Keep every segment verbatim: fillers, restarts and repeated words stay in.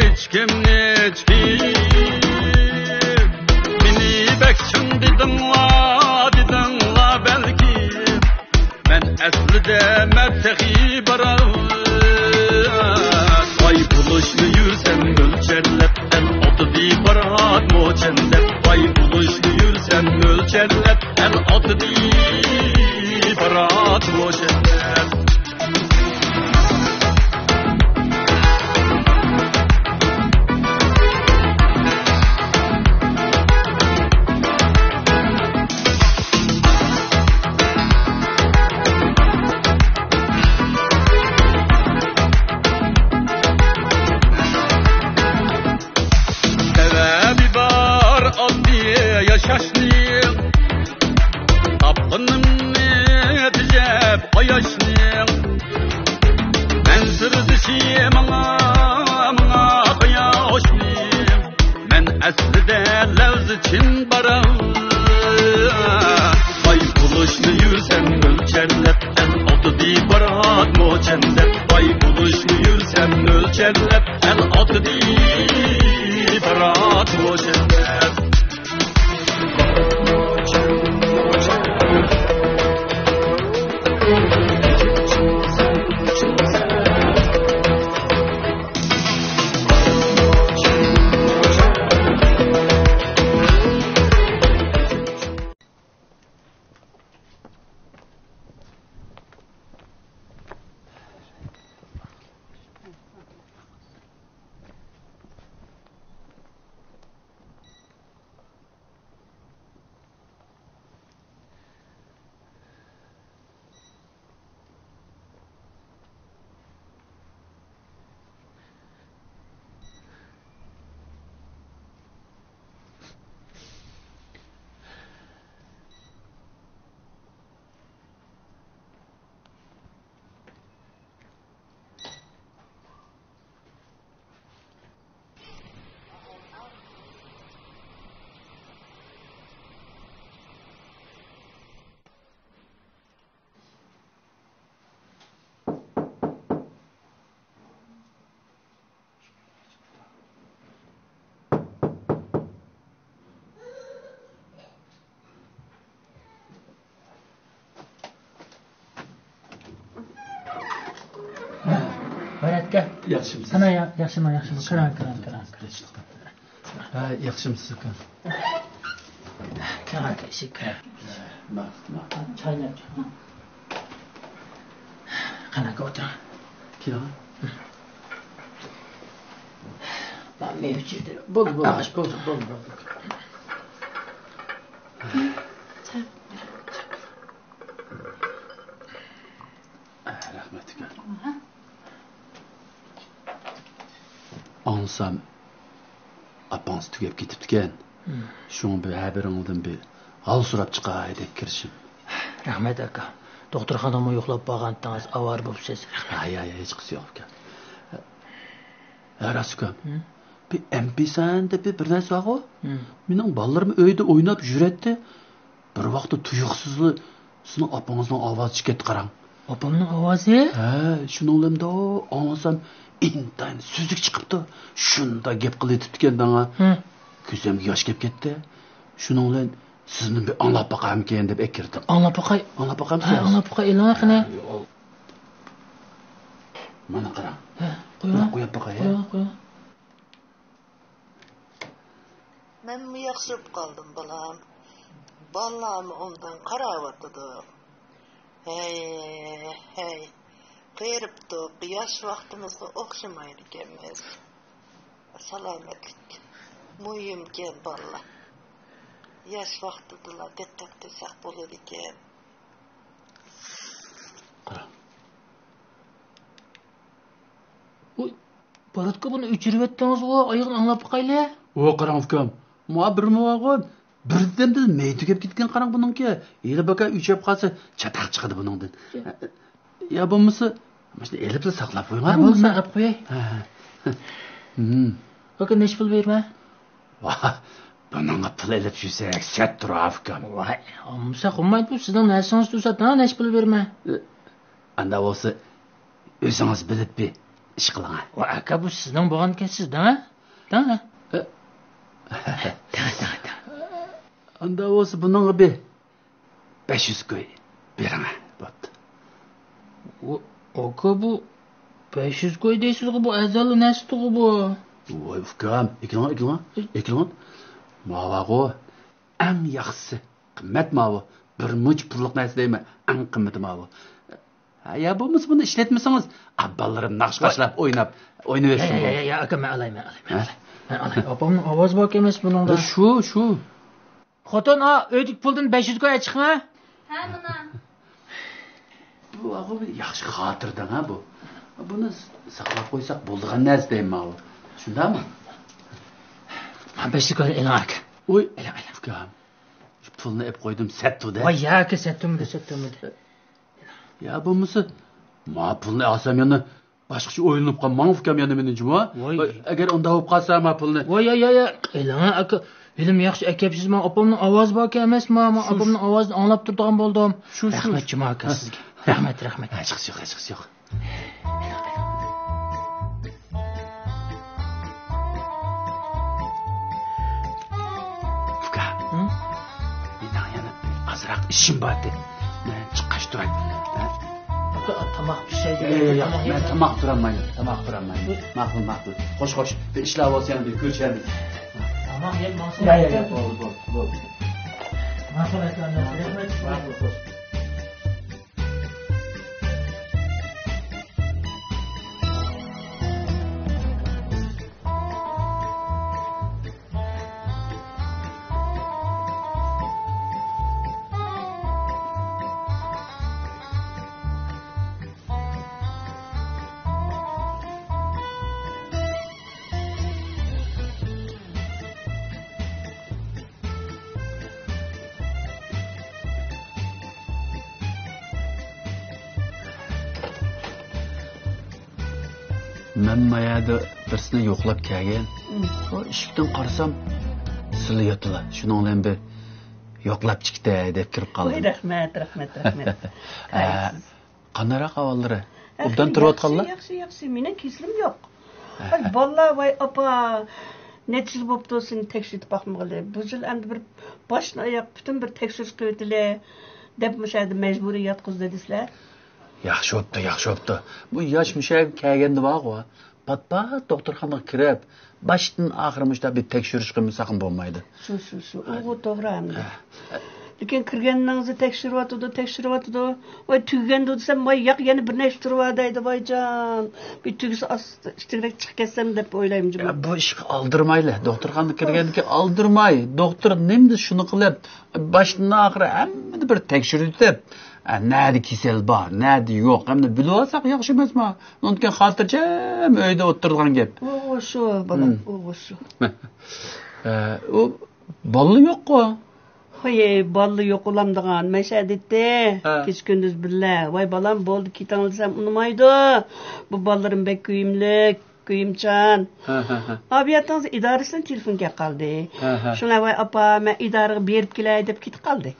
ئىچكىمنى ئىچكىن، مېنى بەك چىڭ دېدىڭلار، دېدىڭلار بەلكىم. مەن ئەسلىدە مەن تېخى باراۋان. باي بولۇشنى يۈرسەم ئۆلچەرلەپ، ئەل ئاتىدى بارات موچەنلەپ. باي بولۇشنى يۈرسەم ئۆلچەرلەپ، ئەل ئاتىدى بارات موچەنلەپ. سەۋەبى بار ئاددىي ياشاشنىڭ، تاپقىنىمنى تېجەپ قاياشنىڭ. مەن سىردىشى ماڭا، ماڭا قاياشنىڭ. مەن ئەسلىدە لەۋزى چىن باراۋان. باي بولۇشنى يۈرسەم ئۆلچەرلەپ، ئەل ئاتىدى بارات موچەنلەپ. باي بولۇشنى يۈرسەم ئۆلچەرلەپ، ئەل ئاتىدى بارات موچەنلەپ. باراتكا. ياخشىمسىز؟ ئانا، يا-، ياخشىمەن، ياخشىمەن. كىرىڭ، كىرىڭ، كىرىڭ. تىنچلىق. ھە، ياخشىمسىز، ئۇكام؟ كىرىڭ، ئىشىك. ماقۇل، ماقۇل. چايناپ چىقىڭ. قېنى، ئولتۇرۇڭ. كېلىڭ. مەن مېۋە چىقتى. بولدى، بولدى، ئاغاچ، بولدى، بولدى، بولدى. رەھمەت، ئۇكا. ئاڭلىسام، ئاپاڭىز تۈگەپ كېتىپتىكەن. مم. شۇڭا بىر خەۋىرىڭىزدىن بىر ھال سوراپ چىقاي دەپ كىرىشىم. رەھمەت، ئاكا. دوختۇرخانىغىمۇ يوقلاپ بارغانتىڭىز، ئاۋارە بوپسىز. رەھمەت. ھاي، ھاي، ھېچقىسى يوق، ئۇكا. ھە، راست، ئۇكام. مم. بىر ئەمپىسان دەپ بىر نەرسە بارغۇ؟ مم. مېنىڭ بالىلىرىم ئۆيدە ئويناپ يۈرەتتى. بىر ۋاقىتتا تۇيۇقسىزلا سىزنىڭ ئاپىڭىزنىڭ ئاۋازى چىقىپ كەتتى، قاراڭ. ئاپامنىڭ ئاۋازى؟ ھە، شۇنىڭ بىلەن ئاڭلىسام، ئىنتايىن سۈزۈك چىقىپتۇ. شۇنداق گەپ قىلىۋېتىپتىكەن ماڭا. ھە. كۆزۈمگە ياش كېلىپ كەتتى. شۇنىڭ بىلەن سىزنى بىر ئاڭلاپ باقارمىكىن دەپ ئەكىردىم. ئاڭلاپ باقاي. ئاڭلاپ باقامسىز؟ ھە، ئاڭلاپ باقاي، ئېلىڭە قېنى. ھە، مانا قاراڭ. ھە، قويۇڭ. قويۇپ باقاي، ھە. قويۇڭ، قويۇڭ. مەنمۇ ياخشىلىنىپ قالدىم، بالام. بالىلارمۇ ئوبدان قاراۋاتىدۇ. ھەي، ھەي، قېرىپتۇق، ياش ۋاقتىمىزغا ئوخشىمايدىكەنمىز. سالامەتلىك مۇھىمكەن، بالىلار. ياش ۋاقتىدىلا دىققەت قىلساق بولىدىكەن. قارا. ۋوي، باراتكا، بۇنى ئۆچۈرۈۋەتتىڭىزغۇ، ئايىغىنى ئاڭلاپ باقايلى. ۋو، قاراڭ ئۇكام، ماڭا بىرمۇ بارغۇ، بىردەمدىلا مەي تۈگەپ كەتكەن، قاراڭ بۇنىڭكى. ھېلى بىكار ئۆچۈپ قالسا، چاتاق چىقىدۇ بۇنىڭدىن. يا بولمىسا، مۇشۇنى ئېلىپلا ساقلاپ قويۇڭ، يا بولمىسا. بولمىسا ئېلىپ قوياي. ھە، ھە. ھىم. ئاكا، نەچچە پۇل بېرىمەن؟ ۋاھ، بۇنىڭغا پۇل ئېلىپ يۈرسەك، سەت تۇرار ئۇكام. ۋاي، ئالمىساق بولمايدۇ، بۇ سىزنىڭ نەرسىڭىز تۇرسا، دەڭ نەچچە پۇل بېرىمەن؟ ئاندا بولسا، ئۆزىڭىز بىلىپ بېرىڭ. ئىش قىلىڭ. ۋا ئاكا، بۇ سىزنىڭ بولغانكەن، سىز دەڭە. دەڭە. ئە. دەڭە، دەڭە، دەڭە. ئاندا بولسا بۇنىڭغا بىر بەش يۈز كوي بېرىڭە. بوپتۇ. ۋا ئاكا، بۇ بەش يۈز كوي دەيسىزغۇ، بۇ ئەزەللىك نەرسىدىغۇ بۇ. ۋاي ئۇكام، ئېكىلىڭ، ئېكىلىڭ، ئېكىلىڭ. ماۋۇ ئەڭ ياخشىسى، قىممەت ماۋۇ. بىر مۇنچە پۇللۇق نەرسە دەيمەن، ئەڭ قىممىتى ماۋۇ. ھە، يا بولمىسا بۇنى ئىشلەتمىسىڭىز، ئا، بالىلىرىم ناخشا-قاشلاپ ئويناپ، ئوينىۋەرسۇن. يا، يا، يا، يا، ئاكا، مەن ئالاي، مەن ئالاي، مەن ھە؟ ئالاي. مەن ئالاي. ئاپامنىڭ ئاۋازى باركەن ئەمەس بۇنىڭدا. ھە، شۇ، شۇ. خوتۇن، ئا، ئۆيدىكى پۇلدىن بەش يۈز كوي چىقىڭ ھە. ھە، مانا. بۇ، بۇ بىر ياخشى خاتىرىدىن ھە بۇ. بۇنى ساقلاپ قويساق بولىدىغان نەرسە دەيمەن ماۋۇ. شۇنداقمۇ؟ ھە، بەش يۈز كوي ئېلىڭ ئاكا. ئوي، ئېلىڭ، ئېلىڭ. ئۇكام، شۇ پۇلنى ئېلىپ قويدۇم، سەتتۇ دە. ۋاي، ياكى سەتتىمىدى، سەتتىمىدى. يا بولمىسا، ما پۇلنى ئالسام يەنە باشقىچە ئويلىنىپ قال، ماڭا ئۇكام يەنە مېنى جۇمۇ. ۋاي. ۋاي، ئەگەر ئۇنداق بولۇپ قالسا، ما پۇلنى. ۋاي، ۋاي، ۋاي، ۋاي. ئېلىڭ ئاكا، ھېلىمۇ ياخشى ئەكەپسىز، ما ئاپامنىڭ ئاۋازى باركەن ئەمەس، ما، ما شۇ، ئاپامنىڭ ئاۋازىنى ئاڭلاپ تۇرىدىغان بولدۇم. شۇ، شۇ. رەھمەت جۇما ئاكا سىزگە. رەھمەت، رەھمەت. ھېچقىسى يوق، ھېچقىسى يوق. ئۇكا، ھە؟ مېنىڭ يەنە ئازراق ئىشىم بار ئىدى. مەن چىققاچ تۇراي. ھە؟ ئۇكا، تاماق پىشاي. ياق، ياق، ياق، مەن تاماق تۇرالمايمەن، تاماق تۇرالمايمەن. ماقۇل، ماقۇل. خوش، خوش. بىر ئىشلار بولسا يەنە بىر كۆرۈشەرمىز. تاماق يەپ ماڭسا ياق، ياق، ياق، بولدى، بولدى، بولدى. ماقۇل، ئاكا، رەھمەت. ماقۇل، خوش. مەن ما يەردە بىرسىنى يوقلاپ كەلگەن. ئۇ ئىشىكتىن قارىسام، سىلە ياتىلا. شۇنىڭ بىلەن بىر يوقلاپ چىقتى دەپ كىرىپ قالدىم. ۋاي، رەھمەت، رەھمەت، رەھمەت. ئە، قانداقراق ئەھۋاللىرى؟ ئوبدان تۇرۇۋاتقانلا؟ ياخشى، ياخشى. مېنىڭ كېسىلىم يوق. ۋاي، بالىلار، ۋاي، ئاپا، نەچچە يىل بوپتۇ سېنى تەكشۈرتۈپ باقمىغىلى. بۇ يىل ئەمدى بىر باشتىن ئاياق پۈتۈن بىر تەكشۈرۈش قىلىۋېتىلى، دەپ مۇشۇ يەردە مەجبۇرىي ياتقۇزدى دېسىلە. ياخشى بوپتۇ، ياخشى بوپتۇ. بۇ ياش مۇشۇ يەرگە كەلگەندە بارغۇ، پات-پات دوختۇرخانىغا كىرىپ، باشتىن ئاخىر مۇشۇنداق بىر تەكشۈرۈش قىلمىساقمۇ بولمايدۇ. شۇ، شۇ، شۇ. ئۇغۇ توغرا ئەمدى. ھە. لېكىن كىرگەننىڭىزدە تەكشۈرۈۋاتىدۇ، تەكشۈرۈۋاتىدۇ. ۋاي، تۈگىگەندۇ دېسەم، ۋاي، ياق، يەنە بىر نەچچە تۇرۇۋەر دەيدۇ، ۋايجان. بىر تۈگىسە ئاستىراق چىقىپ كەتسەم دەپ ئويلايمەن جۇمۇ. يا، بۇ ئىشقا ئالدىرىمايلى. دوختۇرخانىغا كىرگەندىن كېيىن ئالدىرىماي. دوختۇر نېمە دېسە شۇنى قىلىپ، باشتىن ئاخىر ھەممىنى بىر تەكشۈرتۈپ، ئە، نەدە كېسەل بار، نەدە يوق، ھەممىنى بىلىۋالساق ياخشى ئەمەسمۇ؟ ئۇنىڭدىن كېيىن خاتىرجەم ئۆيدە ئولتۇرىدىغان گەپ. ئۇغۇ شۇ، بالام، ئۇغۇ شۇ. ئە، ئۇ بالىلا يوققۇ؟ ھوي، بالىلا يوق ئۇلامدىغان، مەشەدە ئىدى. ھە. كېچە كۈندۈز بىللە. ۋاي بالام، بولدى، كېتىڭ دېسەم ئۇنىمايدۇ. بۇ بالىلىرىم بەك كۆيۈملۈك. كۆيۈمچان. ھە، ھە، ھە. ئابىياتىڭىز ئىدارىسىدىن تېلېفون كەپ قالدى. ھە، ھە. شۇڭا ۋاي ئاپا، مەن ئىدارىگە بېرىپ كېلەي دەپ كېتىپ قالدى.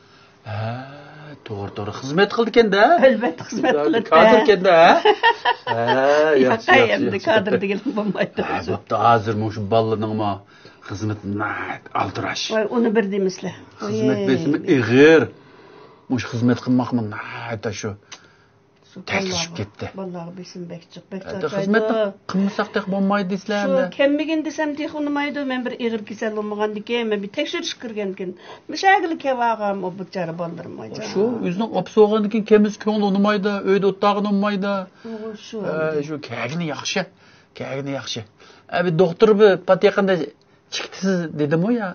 ھە، توغرا، توغرا. خىزمەت قىلىدىكەن-دە. ئەلۋەتتە، خىزمەت قىلىدىكەن. كادىركەن-دە، ھە؟ ھە، ياخشى، ياقەي، ياخشى، ئەمدى ياخشى. كادىر دېگىلى بولمايدۇ. ھە، بوپتۇ، ھازىر مۇشۇ بالىلىرنىڭمۇ خىزمىتى ناھايىتى ئالدىراش. ۋاي، ئۇنى بىر دېمىسىلە. خىزمەت بېسىمى ئېغىر. مۇشۇ خىزمەت قىلماقمۇ ناھايىتى شۇ. شۇ تەسلىشىپ كەتتى. بالىلارغا بېسىم بەك جىق، بەك ئەمدى چارچايدۇ. خىزمەتنى قىلمىساق تېخى بولمايدۇ دېسىلە شۇ ئەمدى. كەلمىگىن دېسەم تېخى ئۇنىمايدۇ. مەن بىر ئېغىر كېسەل بولمىغاندىكىن، مەن بىر تەكشۈرۈشكە كىرگەنكىن. مۇشۇ يەرگىلا كېلىۋالغان ئۇ بىچارە بالىلىرىم، ۋايجان. شۇ ئۆزىنىڭ ئاپىسى بولغاندىن كېيىن كەلمىسە كۆڭلى ئۇنىمايدۇ، ئۆيدە ئولتۇرغىنى ئۇنىمايدۇ. ئۇ شۇ ئە، ئەمدى. شۇ كەلگىنى ياخشى، كەلگىنى ياخشى. ئە، بىر دوختۇر بىر پات يېقىندا چىقتى سىز دېدىمۇ يا؟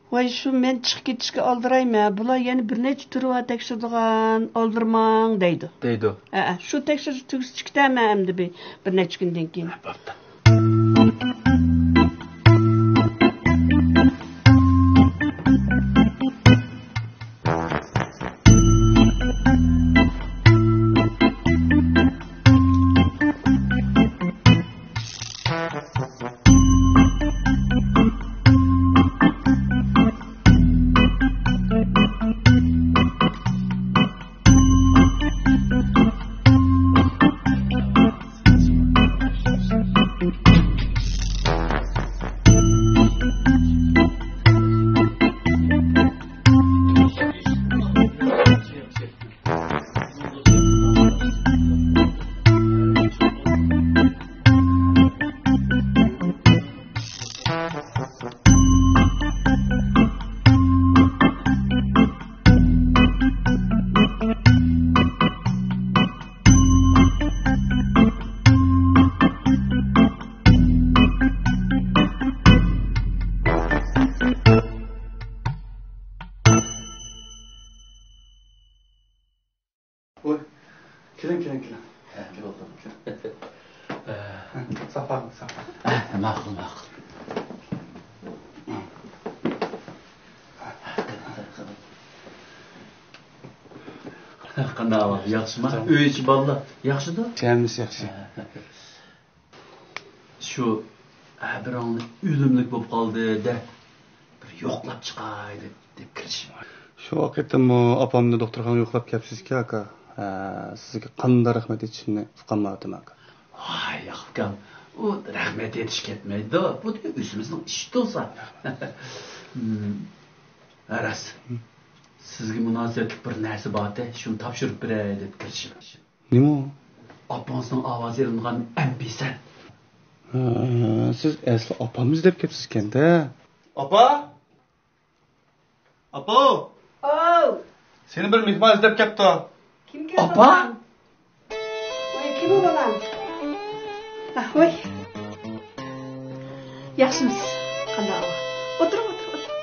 ۋاي، شۇ مەن چىقىپ كېتىشكە ئالدىرايمەن. بۇلار يەنە بىر نەچچە تۈرى بار تەكشۈرىدىغان، ئالدىرىماڭ دەيدۇ. دەيدۇ. ھەئە، شۇ تەكشۈرۈش تۈگىسە چىقىتەمەن ئەمدى بىر، بىر نەچچە كۈندىن كېيىن. ھە، بوپتۇ. ماقۇل، ماقۇل. قانداق ئەھۋال؟ ياخشىما؟ ئۆي ئىچى، بالىلار ياخشىدۇ؟ ھەممىسى ياخشى. شۇ، ھە، بىرىڭلار ئۆلۈملۈك بولۇپ قالدى دە، بىر يوقلاپ چىقاي دەپ، دەپ كىرىشىم. شۇ ۋاقىتتىمۇ ئاپامنى دوختۇرخانىغا يوقلاپ كەپسىزكەن، ئاكا. ھە، سىزگە قانداق رەھمەت ئېيتىشىمنى ئۇقالمايۋاتىمەن، ئاكا. ۋاي، ئاكام، ئۇ رەھمەت ئېيتىش كەتمەيدۇ. بۇ ئۆزىمىزنىڭ ئىشى تۇرسا. ھە، راست. سىزگە مۇناسىۋەتلىك بىر نەرسە بارتى، شۇنى تاپشۇرۇپ بېرەي دەپ كىرىشىم. نېمە ئۇ؟ ئاپىڭىزنىڭ ئاۋازى ئېلىنغان ئەم پى سەن. ھە، سىز ئەسلى ئاپامنى ئىزدەپ كەپسىزكەن-دە. ئاپا! ئاپا! ئاۋ! سېنى بىر مېھمان ئىزدەپ كەپتۇ. كىم كەلدى، ئاپا؟ ئۇلان؟ ۋاي، كىم ئۇ بالام؟ ئاھ، ۋاي. ياخشىمۇسىز؟ قانداق ئەھۋال؟ ئولتۇرۇڭ، ئولتۇرۇڭ، ئولتۇرۇڭ.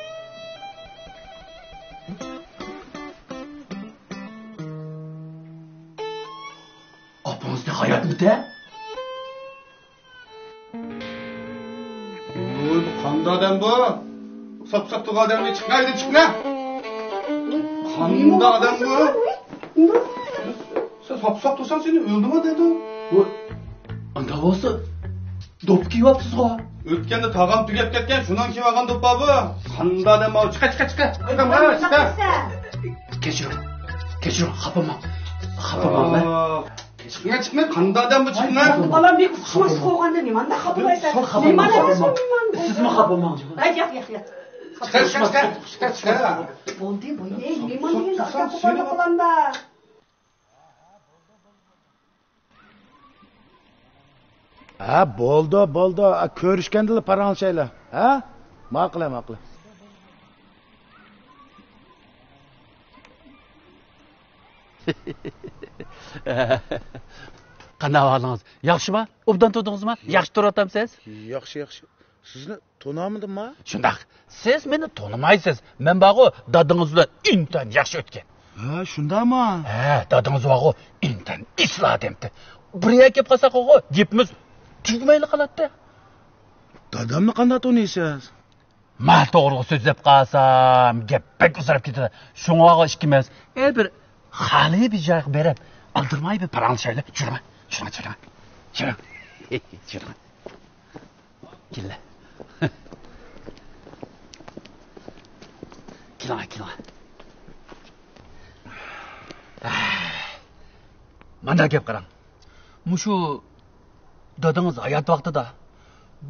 ئاپىڭىز تېخى ھاياتمىتى؟ ۋوي، بۇ قانداق ئادەم بۇ؟ ساپ-ساپ تۇرغان ئادەمنى چىقىڭ، ھەيدە چىقىڭ. قانداق ئادەم بۇ؟ سەن ساپ-ساپ تۇرساڭ سېنى ئۆلدۈرمە دەيدۇ. ۋوي، ئاندا بولسا دوپ كىيىۋاپسىزغۇ. ئۆتكەندە تاغام تۈگەپ كەتكەن، شۇنىڭ كىيىۋالغان دوپپا بۇ. قانداق ئادەم بۇ؟ چىقە، چىقە، چىقە. چىقە، چىقە. كەچۈرۈڭ، كەچۈرۈڭ، خاپىماڭ. خاپىماڭ. چىقىڭ، چىقىڭ، قانداق ئادەم بۇ، چىقىڭ. بالام، بەك ئۇقۇشماس بولغان، نېمانداق خاپىلايسەن؟ خاپىماڭ، نېمانداق خاپىماڭ. سىزمۇ خاپىماڭ. ھەي، ياق، ياق، ياق. چىقىڭ، چىقىڭ، چىقىڭ، چىقىڭ. بولدى، بولدى. ئەي، مېھمان دېگەندە ئاكام قوپالدى بالامدا. ھە، بولدى، بولدى. ئا، كۆرۈشكەندىلا پاراڭلىشايلى. ھە؟ ماقۇل، ھە، ماقۇل. قانداق ئەھۋالىڭىز؟ ياخشىما؟ ئوبدان تۇردىڭىزما؟ ياخشى تۇرۇۋاتامسىز؟ ياخشى، ياخشى. سىزنى تونۇمىدىمما؟ شۇنداق. سىز مېنى تونۇمايسىز. مەن بارغۇ، دادىڭىز بىلەن ئىنتايىن ياخشى ئۆتكەن. ھە، شۇنداقما؟ ھە، دادىڭىز بارغۇ، ئىنتايىن ئېسىل ئادەمتى. بىر يەرگە كېلىپ قالساق، ئوغۇ، گېپىمىز تۈگىمەيلا قالاتتى. دادامنى قانداق تونۇيسىز؟ ما توغرىغا سۆزلەپ قالسام، گەپ بەك ئۇزىراپ كېتىدۇ. شۇڭا ئىككىمىز، ئە، بىر خالىي بىر جايغا بېرىپ، ئالدىرىماي بىر پاراڭلىشايلى. يۈرۈڭ، يۈرۈڭ، يۈرۈڭ. يۈرۈڭ. يۈرۈڭ. كېلىڭ. كېلىڭ، كېلىڭ. مانداق گەپ قاراڭ. مۇشۇ دادىڭىز ھايات ۋاقتىدا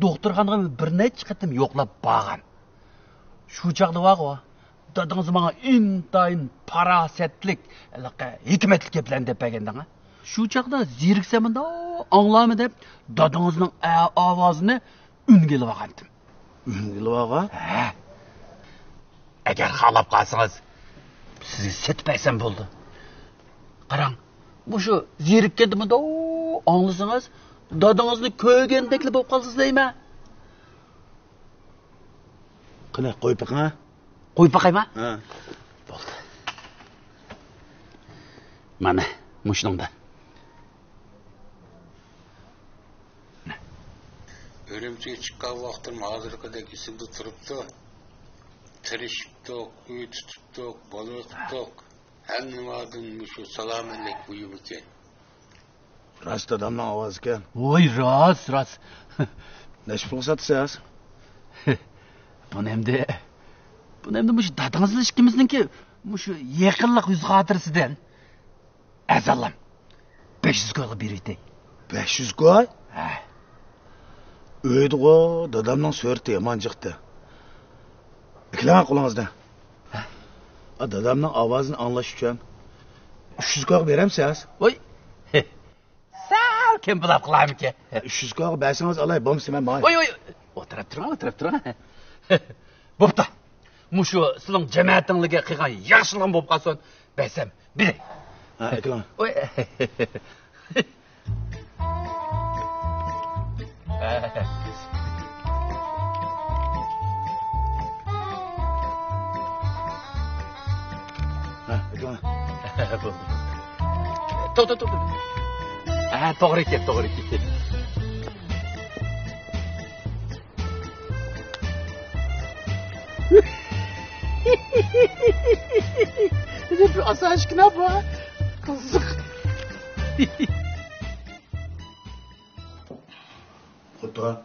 دوختۇرخانىغا بىر نەچچە قېتىم يوقلاپ بارغان. شۇ چاغدا بارغۇ، دادىڭىز ماڭا ئىنتايىن پاراسەتلىك، ھېلىقى ھېكمەتلىك گەپلەرنى دەپ بەرگەندىڭ. شۇ چاغدا زېرىكسەم مۇنداق ئاڭلارمەن دەپ، دادىڭىزنىڭ ئە-، ئاۋازىنى ئۈنگە ئېلىۋالغانتىم. ئۈنگە ئېلىۋالغان؟ ھە. ئەگەر خالاپ قالسىڭىز، سىزگە سېتىپ بەرسەم بولدى. قاراڭ، مۇشۇ زېرىككەندە مۇنداق ئاڭلىسىڭىز، دادىڭىزنى كۆرگەندەكلا بولۇپ قالىسىز دەيمەن. قېنى، قويۇپ بېقىڭ، ھە؟ قويۇپ باقايما؟ ھە. بولدى. مانا، مۇشۇنىڭدا. ئۈرۈمچىگە چىققان ۋاقتىم ھازىرقىدەك ئېسىمدە تۇرۇپتۇ. تىرىشىپتۇق، ئۆي تۇتۇپتۇق، بالا بېقىپتۇق. ھەممىدىن مۇشۇ سالامەتلىك مۇھىم ئىكەن. راست دادامنىڭ ئاۋازىكەن. ۋوي، راست، راست. نەچچە پۇلغا ساتىسىز؟ بۇنى ئەمدى، بۇنى ئەمدى مۇشۇ دادىڭىز بىلەن ئىككىمىزنىڭكى مۇشۇ يېقىنلىق يۈز خاتىرىسىدىن ئەزالام بەش يۈز كويغا بېرىۋېتەي. بەش يۈز كوي؟ ھە. ئۆيدىغۇ دادامنىڭ سۈرىتى يامان چىقتى. ئەكىلىڭە قولىڭىزنى. ھە؟ ئا، دادامنىڭ ئاۋازىنى ئاڭلاش ئۈچۈن ئۈچ يۈز كويغا بېرەمسىز؟ ۋوي. سەل كەم بولاپ قالارمىكىن؟ ئۈچ يۈز كويغا بەرسىڭىز ئالاي، بولمىسا مەن ماڭاي. ۋوي، ۋوي، ئولتۇرۇپ تۇرۇڭ، ئولتۇرۇپ تۇرۇڭ. بوپتۇ. مۇشۇ سىلىڭ جەمەتىڭلارغا قىلغان ياخشىلىقىم بولۇپ قالسۇن، بەرسەم بېرەي. ھە، ئەكىلىڭ. ۋوي. ھە، ئەكىلىڭ. توختاڭ، توختاڭ. ھە، توغرا ئىكەن، توغرا ئىكەن. بۇ ئاسان ئىشكىنا بۇ. قىزىق. خوتۇن.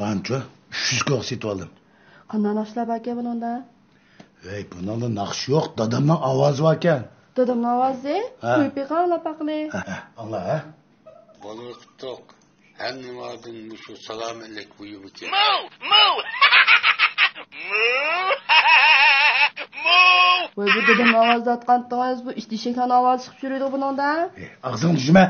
مانچۇ، ئۈچ يۈز كوغ سېتىۋالدىم. قانداق ناخشىلار باركەن بۇنىڭدا؟ ھەي، بۇنىڭدا ناخشا يوق، دادامنىڭ ئاۋازى باركەن. دادامنىڭ ئاۋازى؟ ھە. قويۇپ بېقىڭ، ئاڭلاپ باقىلى. ھە، ھە، ئاڭلا، ھە. بالىلار قۇتلۇق. ھەر نېمىدىن مۇشۇ سالامەتلىك مۇھىم ئىكەن. مو! مو! مو! مو! ۋاي، بۇ دادام ئاۋازدا ئاتقانتىڭىز، بۇ ئىت ئېشەكنىڭ ئاۋازى چىقىپ يۈرىدۇ بۇنىڭدا. ئاغزىڭنى يۇمە.